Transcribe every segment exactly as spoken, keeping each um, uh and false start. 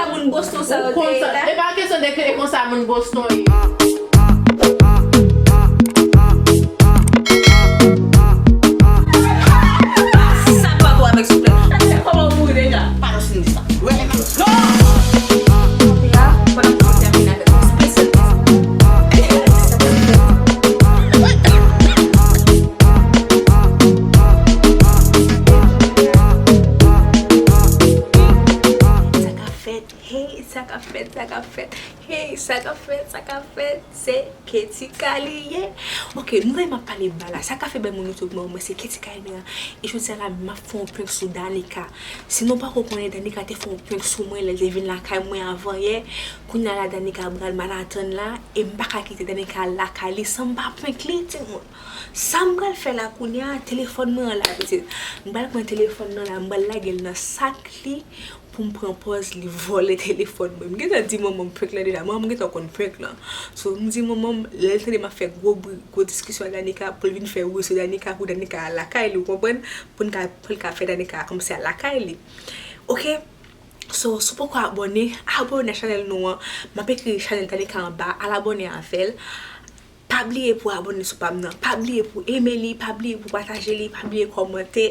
Moun Boston sa yo te ye la. E pa kesyon de ke e konsa moun Boston ye. Sa pa pou avèk souple. Kòman ou mouri deja? Pa nan sou sa. Wè, non. Kote a, pandan m ap tèmine avèk yon spesyalis. Sa k ap fèt? Hey, sa k ap fèt, sa k ap fèt. Hey, sa k ap fèt, sa k ap fèt. Se Ketika li ye. Ok, nou wè m ap pale ba la. Sa k ap fè bay moun YouTube mwen, mwen se Ketika Elmira. E jodi a la, m ap fè yon prank sou Danica. Si nou pako konnen, Danica te fè yon prank sou mwen lè l te vin lakay mwen avan yè. Kounye a la, Danica pral Manhattan la. E m pa ka kite Danica al lakay li san m pa prank li, timoun. Sa m pral fè la kounye a, telefòn mwen an la, pitit. M pral pran telefòn nan la, m pral lage l nan sak li pou m pran pòz li vòlè telefòn mwen. M gentan di manman m prank lan deja, manman m gentan konn prank lan. So, m di manman m, lè l tande m ap fè gwo bri, gwo diskisyon ak Danica, pou l vin fè wi sou Danica, pou Danica al lakay li, ou konprann? Pou n ka, pou l ka fè Danica kòmsi al lakay li. Ok? So, si w poko abòne, abòne a chanèl nou an. M ap ekri chanèl Danica anba, al abòne avè l. Pa bliye pou abòne sou pa m nan. Pa bliye pou eme li, pa bliye pou pataje li, pa bliye kòmante.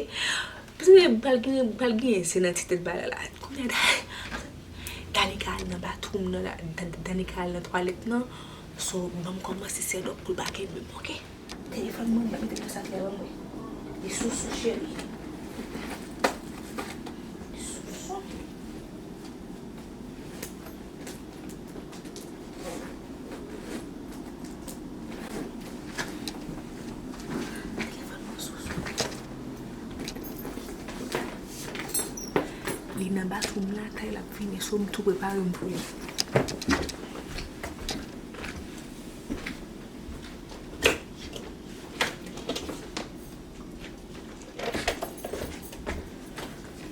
Paske pral gen, pral gen zen nan ti tèt bagay la. Kounye a, Danica al nan bathroom nan la, Da- Danica al nan twalèt nan. So, ban m kòmanse sèdòk pou l pa kenbe m, ok? Telefòn mwen, m mete nan sak la, ban mwen. Li sousou, cheri. Li sousou. Li nan bathroom lakay la, ap vini, so m tou prepare m pou li.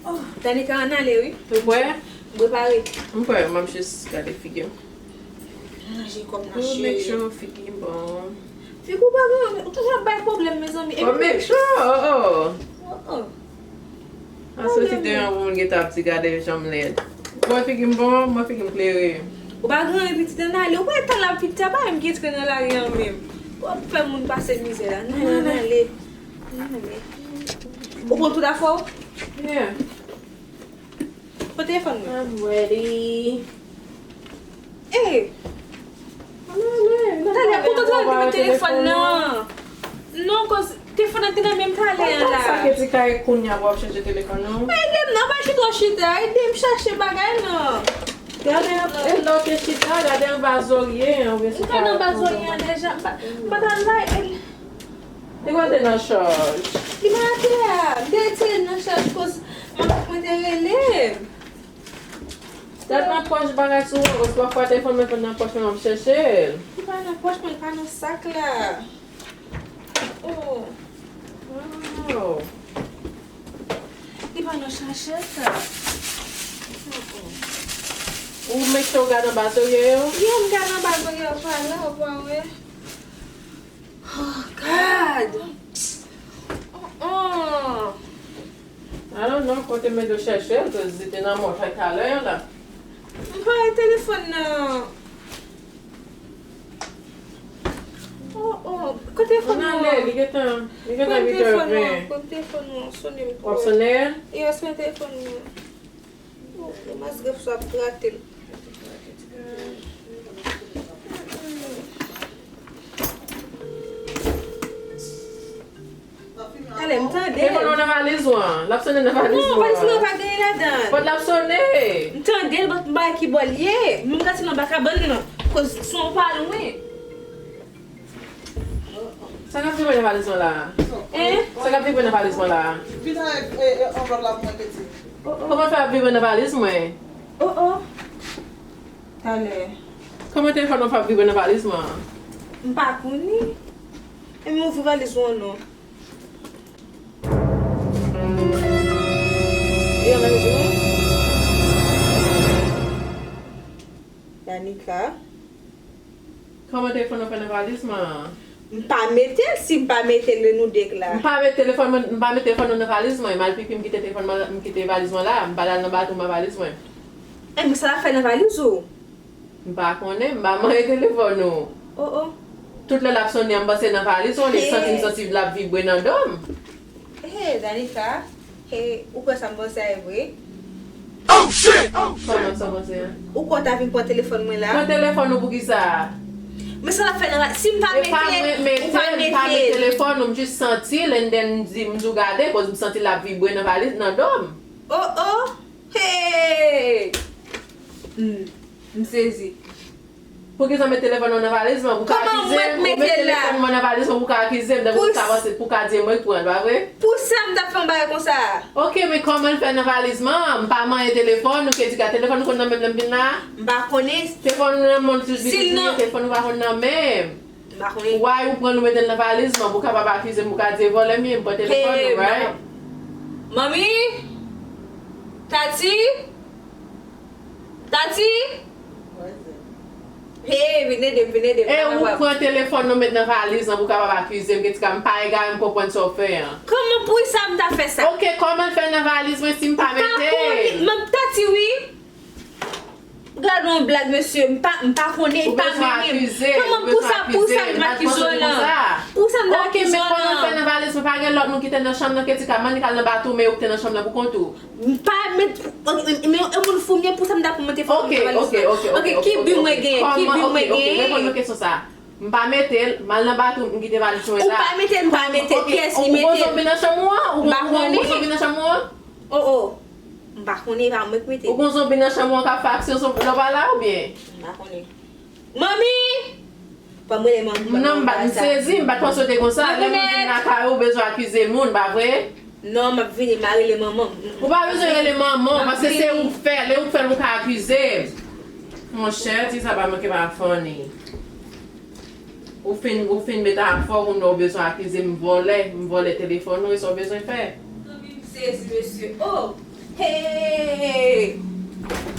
Oh, Danica, ann ale, wi. Ou kwè? M prepare. M kwè, m ap jis gade figi m. Manje kòm nan cheri. Make sure figi m bon. Figi w pa bon, ou toujou ap bay pwoblèm, mezanmi. But make sure, oh, oh. Oh, oh. An soti deyò, moun gentan ap di gade jan m lèd. Bon, figi m bon, mwen figi m klere. Ou pa gen anyen pitit, ann ale. Ou pa wè tan la pitit a pa menm ki antre nan lari an menm. Ou ap fè moun pase mizè la. Non, ann ale. Ann ale. Ou pran tout afè w? Yeah. Pran telefòn mwen. I'm ready. Ey! Talè, ou kontan trete telefòn nan? Non, kòz telefòn nan te nan men m talè a la. Sa ke ti kay kounye a pou w ap chèche telefòn nan? Ede m non, pa chita w chita. Ede m chache bagay nan. Gade, e lè w te chita, gade anba zòrye an, oubyen se pa. M pa nan anba zòrye an deja. M pa, m pa t al la. Li pa te nan chaj. Li pa atè a. M te retire l nan chaj kòz manman mwen te rele m. Gad nan pòch bagay sou ou, kòz pafwa telefòn mwen konn nan pòch mwen, m ap chèche l. Li pa nan pòch mwen, li pa nan sak la. Oh. Oh. Li pa nan chachèt. Mm, mm. Ou make sure w gade anba zòrye yo? Yeah, m gade anba zòrye yo, pa la, ou pa wè. Oh, God! Oh, oh. I don't know, kote m mete w chèche l, cause li te nan mòtay talè a la. M pa wè telefòn nan. Oh, oh, kote telefòn nan? Ann ale, li gentan, li gentan uit è ven. Pran telefòn nan, sonnen m pou wè. W ap sonnen l? Yes, pran telefòn nan. Oh, e mas grèf sa ap grate l. Talè, m tande l. Telefòn nan nan valiz ou an. L ap sonnen nan valiz ou an. Non, valiz mwen pa gen anyen ladan l. But l ap sonnen. M tande l, but m pa wè ki bò l ye. M gade nan baka bann nan. Kòz son pa lwen. Sa k ap vibre nan valiz mwen la a? Hein? Sa k ap vibre nan valiz mwen la a? Vin avèk, e, e, anvlòp la pou mwen, pitit. Kòman l fè ap vibre nan valiz mwen? Oh, oh. Talè. Kòman telefòn nan fè ap vibre nan valiz mwen an? M pa konnen. E m ouvri valiz ou an non. E ann ale jwe. Danica. Kòman telefòn nan fè nan valiz mwen an? M pa mete l, si m pa mete l, nou de k la. M pa met telefòn mwen, m pa met telefòn nou nan valiz mwen. M al pipi, m kite telefòn mwen, m kite valiz mwen la. M pa al nan bathroom ak valiz mwen. E men sa l ap fè nan valiz ou? M pa konnen, m pa manyen telefòn ou. Oh, oh. Tout lè l ap sonnen an, m panse nan valiz ou, li santi m santi l ap vibre nan do m. Hey, Danica. Hey, ou kwè sa m panse a vre? Oh shit! Oh shit! Kòman sa w panse a? Ou kwè w ta vin pran telefòn mwen la? Pran telefòn ou pou ki sa? Men sa l ap fè nan valiz, si m pa mete, ou pa mete. E pa mwen mete, m pa mete telefòn ou, m jis santi l, and then m di, m di w gade, koz m santi l ap vibre nan valiz, nan do m. Oh, oh! Hey! Hmm, m sezi. Poukisa w met telefòn ou nan valiz mwen pou ka akize m? Ou met telefòn mwen nan valiz mwen pou ka akize m, tankou pou ka panse, pou ka di e mwen k pran l, pa vre? Pou sa m t ap fè yon bagay konsa? Ok, men kòman l fè nan valiz mwen? M pa manyen telefòn ou, Kedika, telefòn ou konn nan men m lè m vin la? M pa konnen. Telefòn ou nan men w, telefòn ou pa konn nan men m. M pa konnen. Why ou pran l ou mete l nan valiz mwen pou w kapab akize m, pou w ka di e vòlè m ye, m pran telefòn ou, right? Manmi? Tati? Tati? Hey, vin ede m, vin ede m. E ou pran telefòn nou met nan valiz lan pou w kapab akize m, Kedika, m pa egare, m konprann sa w fè an. Kòman pou sa m ta fè sa? Ok, kòman l fè nan valiz mwen si m pa mete l? M pa konnen, Tati, wi. Gade yon blag, mesye, m pa, m pa konnen, li pa renmen m. Kòman pou sa, pou sa m ta akize w lan? Pou sa m ta akize w lan? Ok, men kòman l fè nan valiz mwen? Pa gen lòt moun ki te nan chanm nan, Kedika, Manika al nan batwoumen yo ki te nan chanm nan pou kont ou. M pa met, men yon moun fou m ye, pou sa m ta pou mete fò m nan valiz la. Ok, ok, ok, ok, ok, ki bi mwen genyen, ki bi mwen genyen? Reponn mwen kesyon sa. M pa mete l, m al nan batwoumen, m kite valiz mwen la. Ou pa mete l, m pa mete l, kiyès ki mete l? Ou gon zonbi nan chanm ou an? Ou gon zonbi nan chanm ou an? Oh, oh. M pa konnen, e pa mwen k mete l. Ou gon zonbi nan chanm ou an k ap fè aksyon lè w pa la, oubyen? M pa konnen. Manmi! Fò m rele manmi. Non, m pa, m sezi, m pa t panse w te konsa. Lè moun vin lakay ou, ou bezwen akize moun, pa vre? Non, m ap vini, m a rele manman m. Ou pa bezwen rele manman w, paske se ou k fè l, e ou k fè l pou w ka akize m. Monchè, ti sa pa manke pa funny. Ou fin, ou fin met afè w, kounye a ou bezwen akize m vòlè, m vòlè telefòn ou, e sa w bezwen fè? Zanmi m sezi, mesye. Oh! Hey!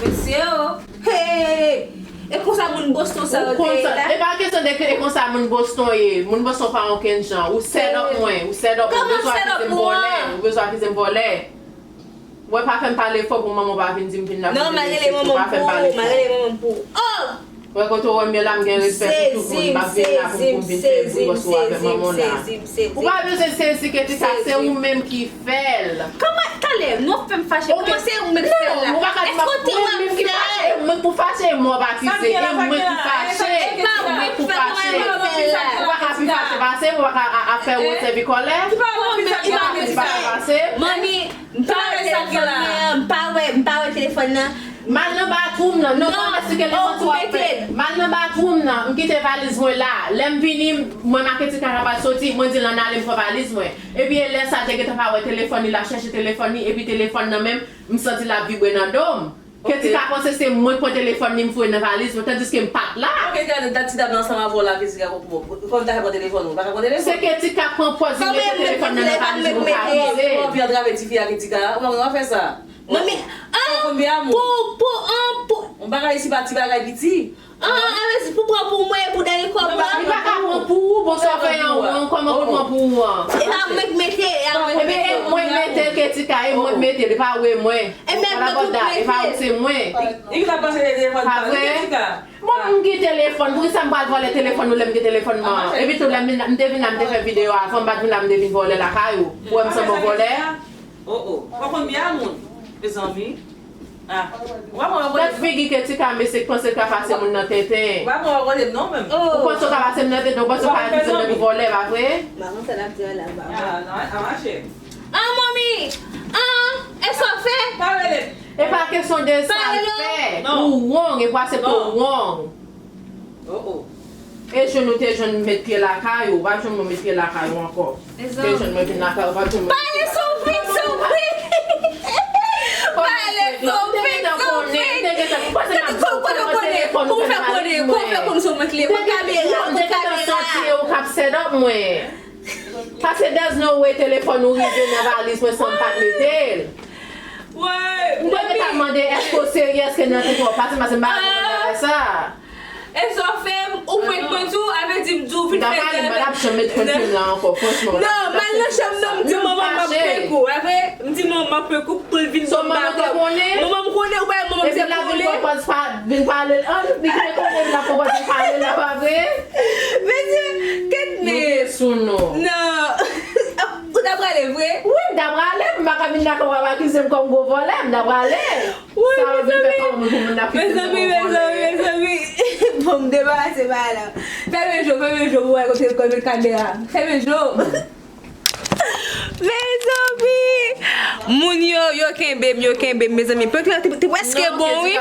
Mesye, oh! Hey! E konsa moun Boston sa yo te ye la? E pa kesyon de ke e konsa moun Boston ye. Moun Boston pa okenn jan. Ou set up mwen, ou set up mwen. Ou bezwen akize m vòlè, ou bezwen akize m vòlè. Wè, pa fè m pale fò pou manman w pa vin di m vin la pou vin mesye, pa fè m pale fò. M a rele manman m pou ou. Oh! Wè kote w wè m ye la, m gen respè pou tout moun, m ap vin la pou m vin fè bri bòs ou avèk manman w la. Ou pa bezwen sezi, Kedika, se ou menm ki fè l. Kòman, talè, nou ap fè m fache, kòman se ou menm ki fè l la? Èske w te wè m fè l? E mwen pou fache, e mwen pou fache, e mwen pou fache, e mwen pou fache. Ou pa ka pi fache pase m, ou pa ka ap fè wòl sèvi kòlè. Ou pa ka pi fache pase m. Manmi, M pa wè telefòn nan, m pa wè, m pa wè telefòn nan. M al nan batwoum nan. Non, non, m ap esplike li manti w ap fè. M al nan batwoum nan, m kite valiz mwen la. Lè m vini, mwen m a Kedika ka pral soti, mwen di l ann ale m pran valiz mwen. Epi e lè sa l te gentan pa wè telefòn li, l ap chèche telefòn li, epi telefòn nan menm, m santi l ap vibre nan do m. Kedika panse se mwen k pran telefòn li, m foure nan valiz mwen, tandiske m pa t la. Ok, gade, dat ti dam nan ansanm avè w la, Kedika, kòman, kòman l ta fè pran telefòn ou? L pa ka pran telefòn? Se Kedika k pran pòz li mete telefòn nan nan valiz ou pou l ka akize. Ou anvi antrave tifi a, Kedika, ou pa konn w ap fè sa. Manmi, ah, pou, pou, ah, pou. Yon bagay isi pa ti bagay piti. Ah, ah, pou pran pou mwen, pou dènye kòb la. Li pa ka pran pou ou, bon, sa fè yon, yon kòman pou pran pou ou an. E pa mwen k mete, e pa mwen k mete. Epi e mwen k mete, Kedika, e mwen k mete, li pa ou e mwen. E men mwen tout mete. E pa ou, se mwen. Li ki ta panse de telefòn pa vre? Bon, m gen telefòn, poukisa m pral vòlè telefòn ou lè m gen telefòn mwen an? Epi tou lè m vin la, m te vin la, m te fè videyo avan, m pa t vin la, m te vin vòlè lakay ou. Ou wè m sanble yon vòlè? Oh, oh. Ou pa konn byen a moun, mezanmi. Ah. Ou pa konn wè kote m. Gad figi Kedika, mesye k panse l ka pase moun nan tenten. Ou pa konn wè kote m non menm. Ou panse w ka pase m nan tenten, ou panse w ka akize m tankou vòlè, pa vre? M pa konn sa l ap di a la, m pa konn. Ah, non, a mache. Ah, manmi! Ah, e sa w fè? Pa rele. E pa kesyon de sa l fè. Ou wrong, e pou aksepte ou wrong. Oh, oh. E jwenn ou te jwenn met pye lakay ou, ou pa jwenn mwen met pye lakay ou ankò. Te jwenn mwen vin lakay ou, ou pa jwenn mwen. Pale sou vit, sou vit. Pale sou vit, sou vit. Kote w konnen, kote w konnen, kote w fè konnen, kote w fè konnen sou mwen k liye, kote kamera, kote kamera. Ou k ap set up mwen. Paske there's no way telefòn ou rive nan valiz mwen san m pa t mete l. M te gentan mande èske w serye, èske nan tete w pase, paske m pa konprann bagay sa. E sa w fè m, ou prank mwen tou, a vle di m di w vin fè. M pa janm met prank moun la ankò, franchman. Non, m al nan chanm nan, m di manman m ap prank ou. Apre, m di manman m ap prank ou pou l vin ban m bakòp. Manman m konnen, ou pa wè manman m se pou Li pran pòz pa vin pale l. An, li gen konnen l ap pran pòz vin pale l, la pa vre? Mesye, kèt men. Nou te sou nou. Non. Ou ta prale vre? Wi, m ta prale. M pa ka vin la kòm w ap akize m kòm gwo vòlè. M ta prale. Wi, sa w ap vin fè kòm moun pou moun ap akize m kòm vòlè. Mezanmi, mezanmi, mezanmi. Bon, m debarase bagay la. Fèmen je w, fèmen je w pou wè kote, kote kamera. Fèmen je w. Mezanmi! Moun yo, yo kenbe m, yo kenbe m, mezanmi. Prank lan te, te prèske bon, wi.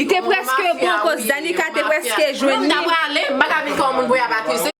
Li te prèske bon, koz Danica te prèske jwenn li. Non, m ta prale, m pa ka vin kòm moun pou y ap akize.